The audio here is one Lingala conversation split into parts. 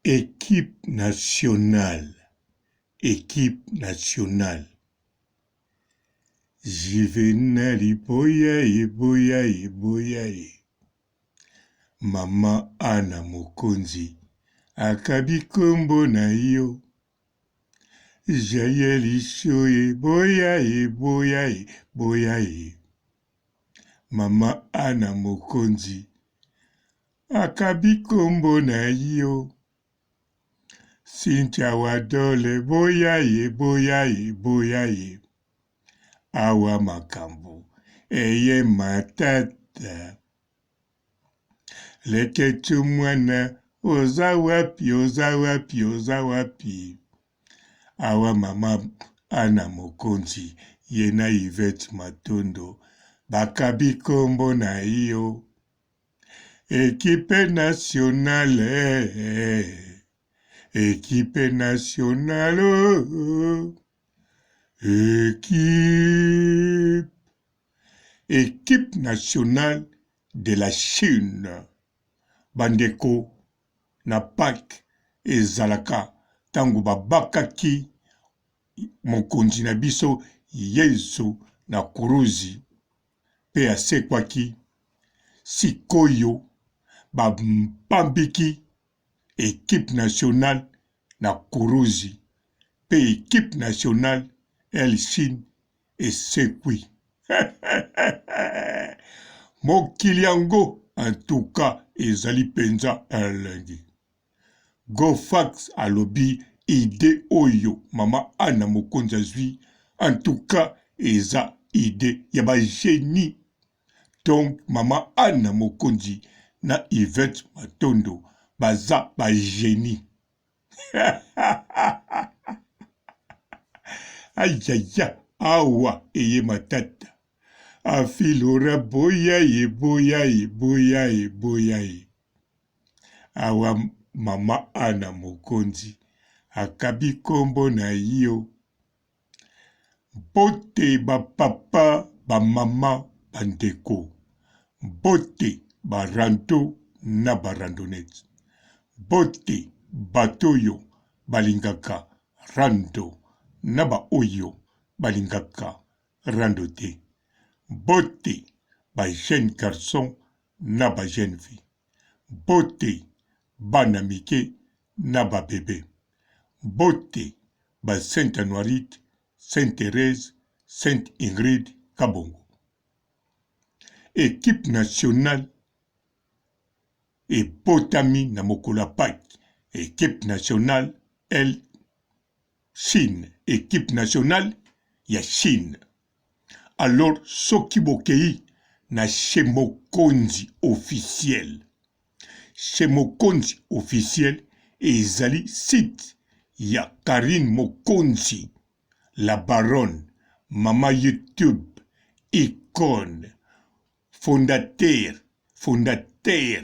Equipe nationale, equipe nationale. Juvenal boya ye boya ye boya ye. Mama Anna Mokonzi akabi kombo na yo. Jael Ishoye boya ye boya ye boya ye. Mama Anna Mokonzi Akabi kombo na yo. Cynthia Wadole boya ye boya ye boya ye. Awa makambo eye matata. Leketchou mwana oza wapi oza wapi oza wapi. Awa mama Anna Mokonzi ye na Yvette Matondo bakabi kombo na yo. Equipe nationale, equipe nationale, equipe, equipe nationale de la Chine. Bandeko na Pâques ezalaka ntango babakaki mokonzi na biso Yezu na kuruzi mpe asekwaki, sikoyo bapambiki equipe nationale na kuruzi mpe equipe nationale el Chine esekwi. Mokili yango en tout cas ezali mpenza elengi. Gofax alobi idee oyo mama Anna Mokonzi azui en tout cas eza idee ya ba genie. Donc mama Anna Mokonzi na Yvette Matondo baza ba genie. Ayaya awa eye matata. Afilora boya ye boya ye boya ye boya ye. Awa mama Anna Mokonzi akabi kombo na yo. Mbote ba papa, ba mama, ba ndeko. Mbote ba rando na ba randonnettes. Mbote bato oyo balingaka rando na ba oyo balingaka rando te. Mbote ba jeunes garçons na ba jeunes filles. Mbote bana mike na ba bebe. Mbote ba Sainte Anuarite, Sainte Therèse, Sainte Ingrid Kabongo. Equipe nationale ebotami na mokolo ya Paques. Equipe nationale el Chine, equipe nationale ya Chine. Alors soki bokeyi na chez mokonzi officiel, chez mokonzi officiel ezali site ya Carine Mokonzi la baronne mama YouTube icone fondateur fondateur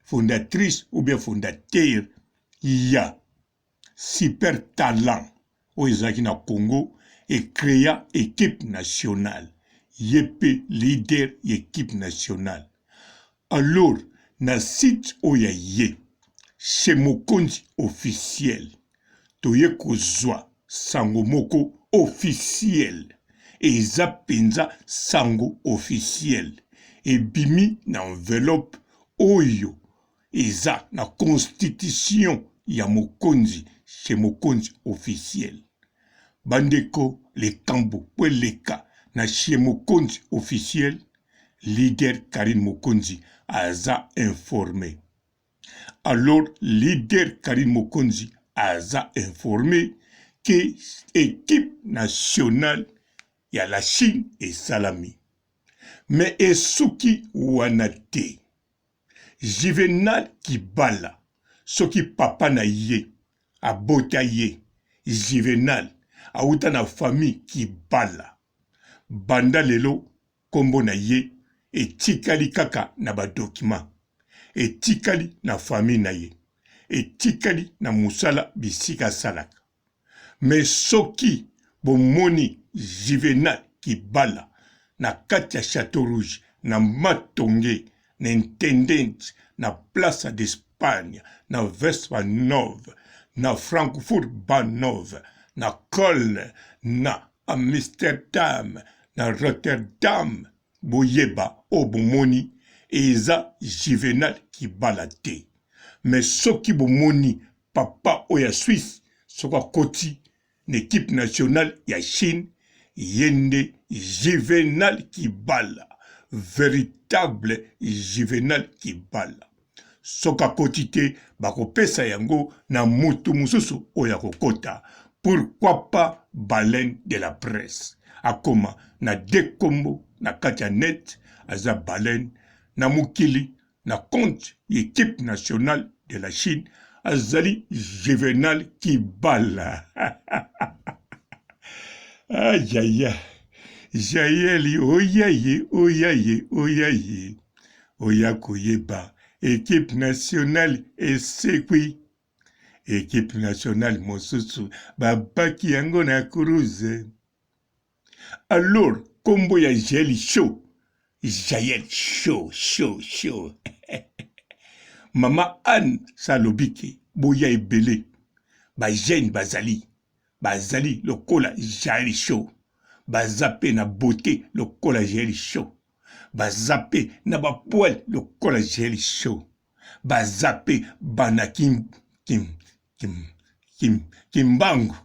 fondatrice ou bien fondateur ya Super talent oyo ezalaki na Congo e crea equipe nationale ye pe leader ya equipe nationale alors na site oyo ya ye chez mokonzi officiel toye kozua sango moko officiel eza penza sango officiel ebimi na enveloppe oyo Eza na constitution ya mokonzi chez mokonzi officiel. Ba ndeko likambu po eleka na chez mokonzi officiel leader Carine mokonzi aza informe. Alors leader Carine mokonzi aza informe que equipe nationale ya la Chine esalami. Mais esuki wana te. Juvenal Kibala soki papa na ye abota ye Juvenal awuta na famille Kibala banda lelo kombo na ye etikali kaka na ba documents etikali na famille na ye etikali na musala bisika asalaka Mais soki bomoni Juvenal Kibala na kati ya Chateau Rouge na Matonge na Intendente na Plaza d'Espagne. Espagne, na Westbahnhof, na Frankfurt Bahnhof, na Köln, na Amsterdam, na Rotterdam, boyeba oyo bomoni eza Juvenal Kibala te. Mais soki bomoni papa oyo ya Suisse soki akoti na equipe nationale ya Chine ye nde Juvenal Kibala, veritable Juvenal Kibala. Soki akoti te bakopesa yango na mutu mosusu oyo akokota. Pourquoi pas baleine de la presse akoma na deux kombo na kati ya net, aza baleine na mokili na compte ya equipe nationale de la Chine azali Juvenal Kibala. Ayaya Jael oyaye oyaye oyaye oya koyeba equipe nationale esekwi equipe nationale mosusu babaki yango na kuruze. Alors kombo ya Jael show Jael show show show Mama Anne sa alobi ke boya ebele ba jeune bazali bazali lokola Jael show baza pe na beaute lokola Jael show baza pe na ba poil lokola Jael show baza pe bana kim kim kim kim kimbangu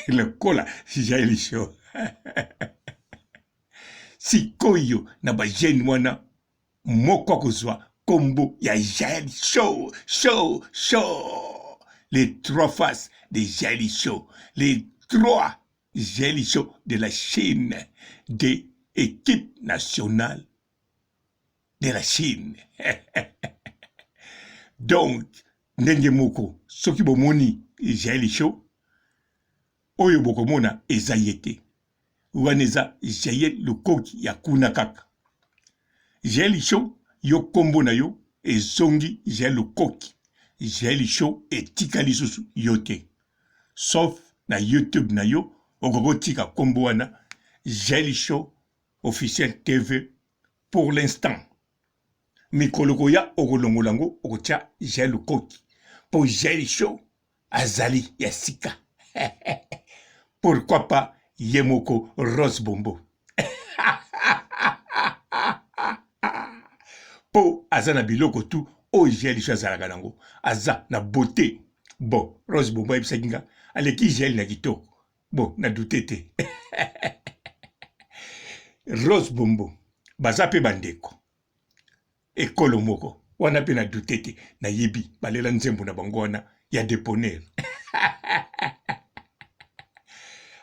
lokola Jael show sikoyo na ba jeune wana moko akozwa kombo ya Jael show show show les trois faces de Jael show les trois Jael show de la Chine de équipe nationale de la Chine. Donc, ndenge moko, soki bomoni Jael Show, oyo bokomona eza ye te. Wana eza Jael Lukoki ya kuna kaka. Jael Show, yo kombo na yo ezongi Jael Lukoki. Jael Show etikali lisusu yo te. Sauf na YouTube na yo okoki kotika kombo wana Jael Show officiel TV pour l'instant mikolo koya okolongola yango okotia Jael Lukoki po Jael Show azali ya sika pourquoi pas ye moko Rose Bombo po aza na biloko tu oyo Jael Show azalaka nango aza na beauté bon Rose Bombo ayebisaki nga aleki Jael na kitoko Bon, na doute te. Rose Bombo, baza pe bandeko. Ekolo moko, wana pe na doute te. Nayebi, balela nzembo na bango wana ya deponer.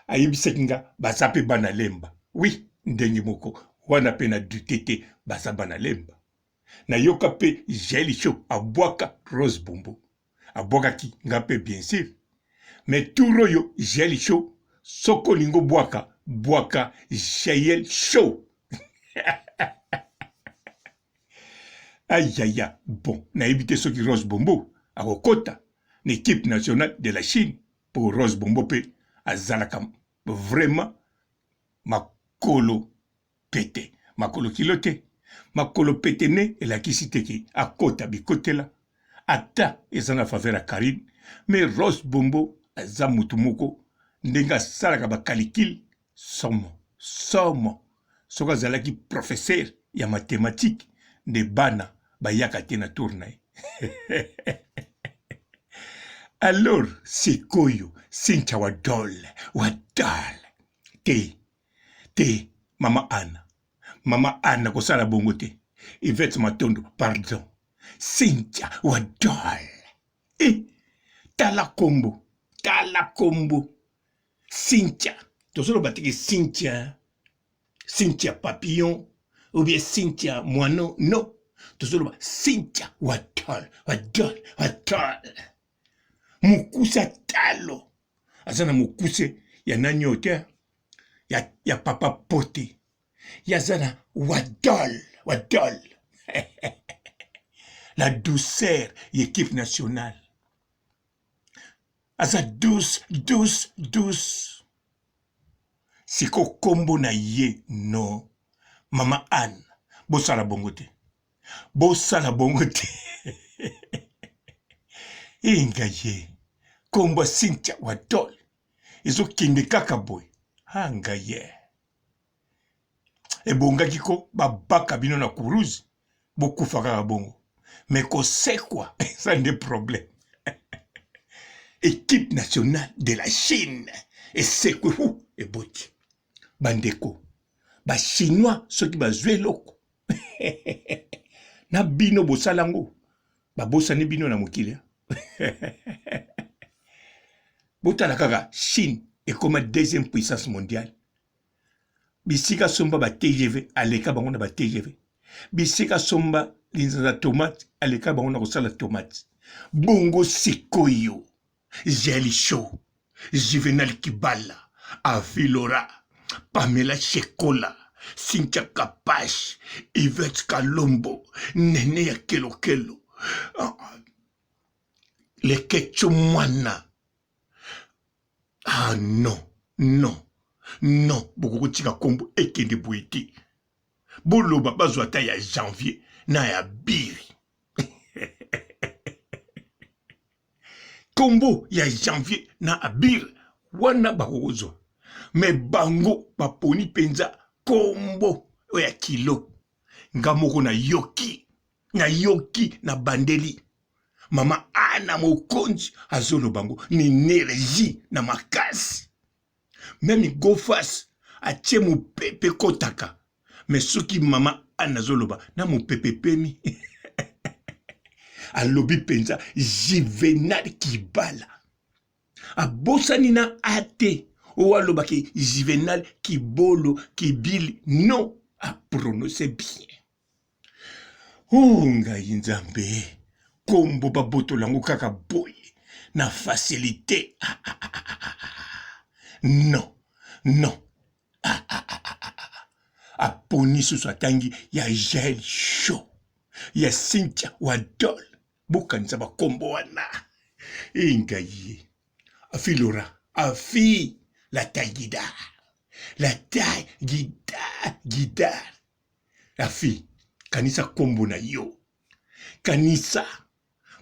Ayebisaki nga, baza pe bana Lemba. Oui, ndenge moko, wana pe na doute te, baza bana Lemba. Nayoka pe Jael Show abwaka Rose Bombo. Abwakaki nga pe bien sur. Mais tour oyo Jael Show soki olingi obwaka bwaka Jael Show. Ayaya bon nayebi te soki Rose Bombo akokota na equipe nationale de la Chine po Rose Bombo pe azalaka vraiment makolo pete makolo kilo te makolo pete ne elakisi te ke akota bikotela ata eza na faveur ya Carine mais Rose Bombo aza mutu moko ndenge asalaka ba calcul somo somo soki azalaki professeur ya mathematique nde bana bayaka te na tour na ye alors sikoyo Cynthia Wadol Wadol te te mama Anna mama Anna kosala bongo te Yvette Matondo pardon Cynthia Wadol e tala kombo tala kombo Cynthia tozoloba teke Cynthia Cynthia papillon ou bien Cynthia moineau non tozoloba Cynthia Wadol Wadol Wadol mokuse talo aza na mokuse ya nani oyo te ya, ya papa pote ye aza na wadol wadol la douceur ya equipe nationale aza douce douce douce siko kombo na ye no mama anne bosala bongo te bosala bongo te. Enga ye kombo ya Cynthia Wadol ezokende kaka boye ha ngai ye ebongaki ko babaka bino na kuruze bokufa kaka bongo me kosekwa eza nde problème. Equipe nationale de la Chine esekwe hu eboti bandeko ba chinois soki bazwi eloko na bino bosala yango babosani bino na mokili. Botala kaka Chine ekoma deuxième puissance mondiale, bisika somba ba TGV aleka bango na ba TGV, bisika somba linzanza tomate aleka bango na kosala tomate. Bongo sikoyo Jael Show, Juvenal Kibala, Avi Laura, Pamela Shekola, Cynthia Kapash, Yvette Kalombo, Nene ya Kelokelo, Leketchou Mwana. Ah non, non, non, bokoki kotika kombo ekende boye te. Boloba bazwa ata ya janvier na ya biri. Kombo ya janvier na abir wana bakokozwa me bango baponi mpenza kombo oyo ya kilo. Nga moko nayoki, nayoki na bandeli mama Ana Mokonzi azoloba ngo na energie na makasi, meme Gofas atie mopepe kotaka me soki mama Ana azoloba na mopepe pemi alobi mpenza Juvenal Kibala abosani na ate oyo alobaki Juvenal Kibolo Kibili non, aprononce bien. Oh ngai Nzambe, kombo babotola yango kaka boye na facilité. Ah, ah, ah, ah, ah. Non, non. Ah, ah, ah, ah, ah. Aponi susu atangi ya Jael Show, ya Cynthia Wadol. Bokanisa bakombo wana. E ngai afi Laura, afi la taille guidar, la taille guidar, guidar. Afi, kanisa kombo na yo, kanisa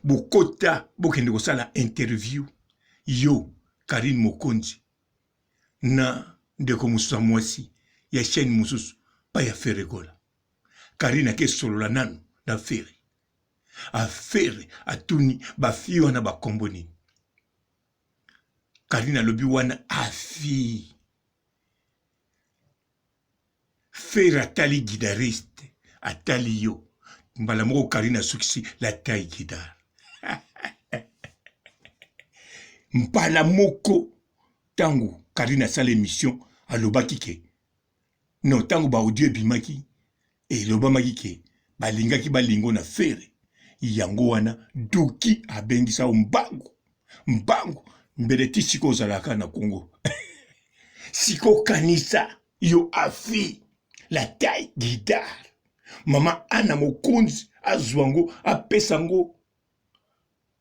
bokota bokende kosala interview yo Carine Mokonzi na ndeko mosusu ya mwasi ya chaîne mosusu pa ya Ferre Gola. Carine ake solola nanu na Ferre, a Ferre atuni ba fille wana ba kombo nini? Carine alobi wana afi Ferre atali guitariste atali yo mbala moko Carine asukisi la taille guitare mbala moko ntango Carine asala emission alobaki ke non, ntango ba audio ebimaki elobamaki ke balingaki balingo na Ferre, yango wana Duki abengisa yo mbangu mbangu mbele ti sikoyo ozalaka na Congo. Sikoyo kanisa yo afi la taille guitare mama Ana Mokonzi azwa yango apesa yango,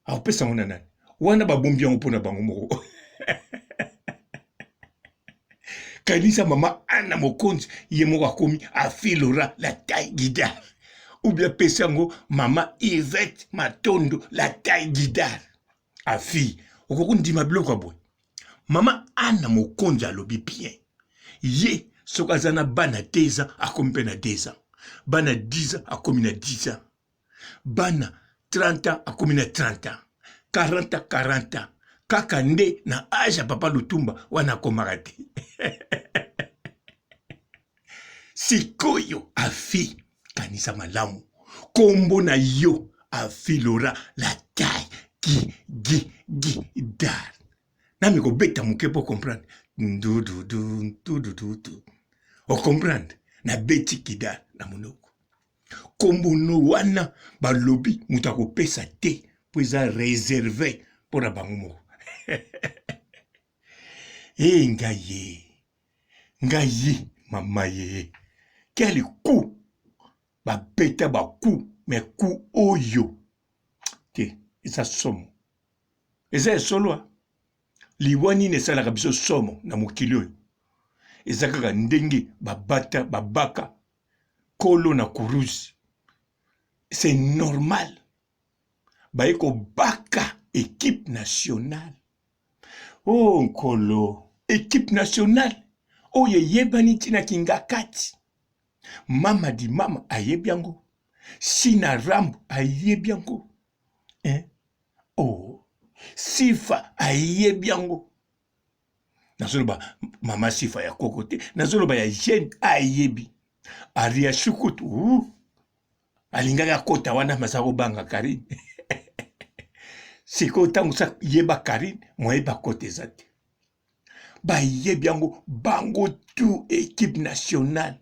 akopesa yango na nani? Wana babombi yango mpo na bango moko. Kanisa mama Ana Mokonzi ye moko akomi afi Laura la taille guitare, ou bien apesi yango mama Yvette Matondo la taille guitare. Afi okoki ndima biloko ya boye? Mama Ana Mokonzi alobi bien, ye soki aza na bana 2 ans akomi mpe na 2 ans, bana 10 ans akomi na 10 ans, bana 30 ans akomi na 30 ans, 40 ans 40 ans, kaka nde na age ya papa Lutumba wana akomaka te. Sikoyo afi kanisa malamu kombo na yo afi Laura la taille gi gi gi dar nami kobeta moke po comprendre ndududu ndududu o comprendre na beti kidar na monoko kombo no wana balobi moto akopesa te po eza reserve mpo na bango moko. E ngai ye ngai ye mama ye quel coup babeta ba coup mais coup oyo te eza somo eza ya solo. Liwa nini esalaka biso somo na mokili oyo? Eza kaka ndenge babata babaka kolo na kurusi, c'est normal baye kobaka. equipe nationale. Oh nkolo, equipe nationale oyo eyebani ti na Kingakati. Mama di mama ayebi yango, Sina Rambo ayebi yango. Hein? Oh, Sifa ayebi yango. Nazoloba mama Sifa ya koko te, nazoloba ya jeune ayebi. Aria Shukutu, uh, alingaki akota wana maza kobanga Karine. Sikoyo ntango sa yeba Karine, moye bakota eza te. Bayebi yango bango tout equipe nationale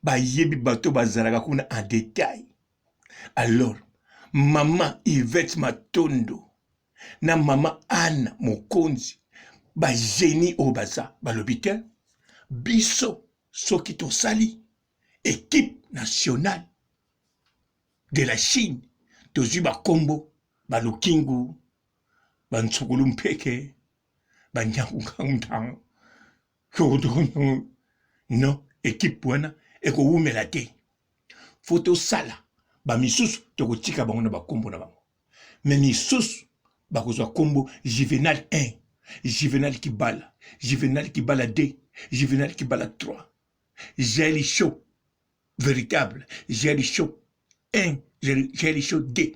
bayebi bato bazalaka kuna en detail. Alors mama Yvette Matondo na mama Anna Mokonzi ba genie oyo baza balobi te biso soki tosali equipe nationale de la Chine tozwi bakombo balukingu bantsukulu mpeke banyangunganguntango non ekipe wana ekowumela te fo tosala bamisusu tokotika bango na bakombo na bango me misusu bakozwa kombo juvenal 1 juvenal kibala juvenal kibala 2 juvenal kibala 3 jael show véritable jael show 1 jael show 2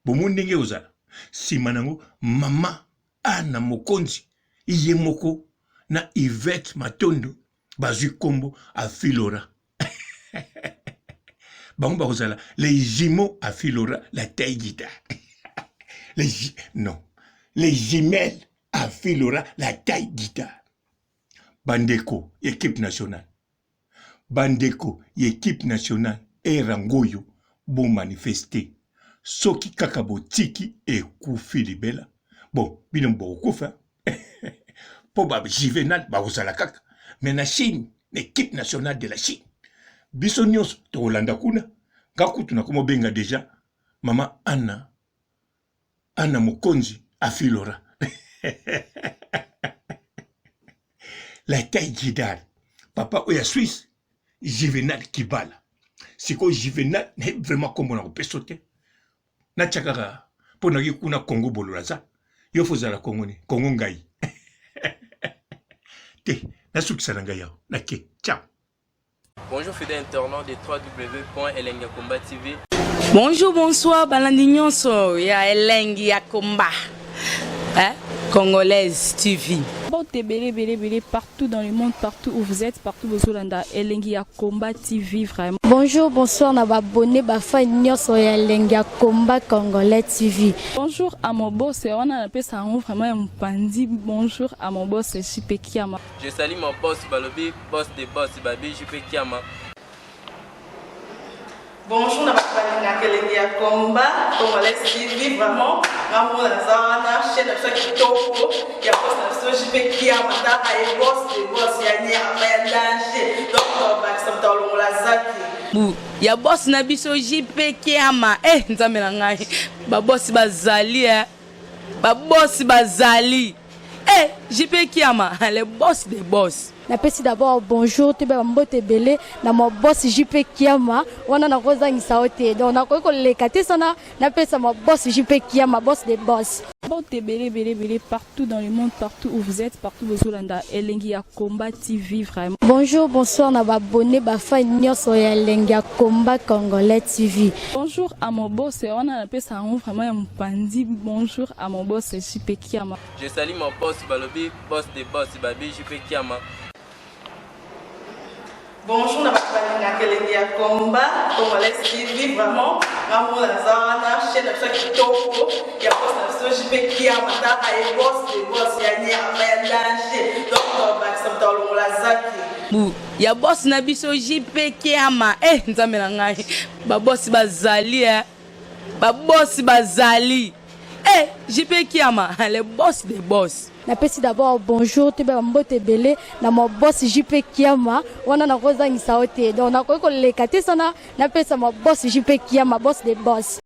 bomoni ndenge ekozala nsima na yango mama ana mokonzi ye moko na Yvette Matondo bazwi nkombo Afilora bango bakozala les jumeaux Afilora la taille guitare les non les jumelles Afilora la taille guitare bandeko équipe nationale Bandeko ya equipe nationale heure yango oyo bo manifester soki kaka botiki ekufi libela bon bino bokokufa po ba juvenal bakozala kaka mais na Chine na equipe nationale de la Chine biso nyonso tokolanda kuna nga kutu nakomobenga deja mama Anna Anna Mokonzi afilora la taille guidar papa oyo ya Suisse Juvenal Kibala sikoyo Juvenal nayebi vraiment kombo na kopesa te natya kaka mpo naki kuna Congo bolola aza yo fo ozala Congo ni Congo ngai te nasukisa na ngai awa nake ciao. Bonjour fidèles internautes de www.elengiyakomba TV. Bonjour, bonsoir, balandi nyonso ya Elengi ya Komba. Hein? Congolaise TV. Mbote ebele ebele ebele partout dans le monde, partout où vous êtes, partout bozolanda Elengi ya Combat TV vraiment. Bonjour, bonsoir na ba abonné ba fan nyonso ya Elengi ya Combat Congolais TV. Bonjour à mon boss, wana napesa yango vraiment ya mopanzi. Bonjour à mon boss JP Kiama. Je salue mon boss balobi boss de boss babi JP Kiama. Bonjour na bato balingaka elengi ya combat congolais TV vraiment nga moko naza wana chaîne na biso ya kitoko ya boss na biso JP Kiama taka ye boss de boss ya nyama ya danger donc tobakisa moto alongola zaki bu ya boss na biso JP Kiama eh nzambe na ngai ba boss bazali eh ba boss bazali Eh JP Kiama le boss des boss. Napesi d'abord bonjour toyeba ba mbote ebele na ma boss JP Kiama wana nakozangisa yo te donc nakoki koleka te sana napesa ma boss JP Kiama boss des boss. Mbote ebele ebele ebele partout dans le monde partout où vous êtes partout bozolanda Elengi ya Combat TV vraiment. Bonjour bonsoir na ba abonnes ba fans nionso ya Elengi ya Combat Congolais TV. Bonjour à mon boss wana napesa yango vraiment ya mopanzi bonjour à mon boss JP Kiama. Je salue mon boss balobi boss de boss babi JP Kiama. Bonjour na bato balingaka elengi ya combat congolais TV vraiment nga moko naza wana chaîne na biso ya kitoko ya boss na biso JP Kiama taka ye boss de boss ya nyama ya danger donc tobakisa moto alongola zaki bu ya boss na biso JP Kiama eh nzambe na ngai ba boss bazali eh ba boss bazali Eh JP Kiama le boss des boss. Napesi d'abord bonjour toyeba ba mbote ebele na ma boss JP Kiama wana nakozangisa yo te donc nakoki koleka te sana napesa ma boss JP Kiama boss des boss.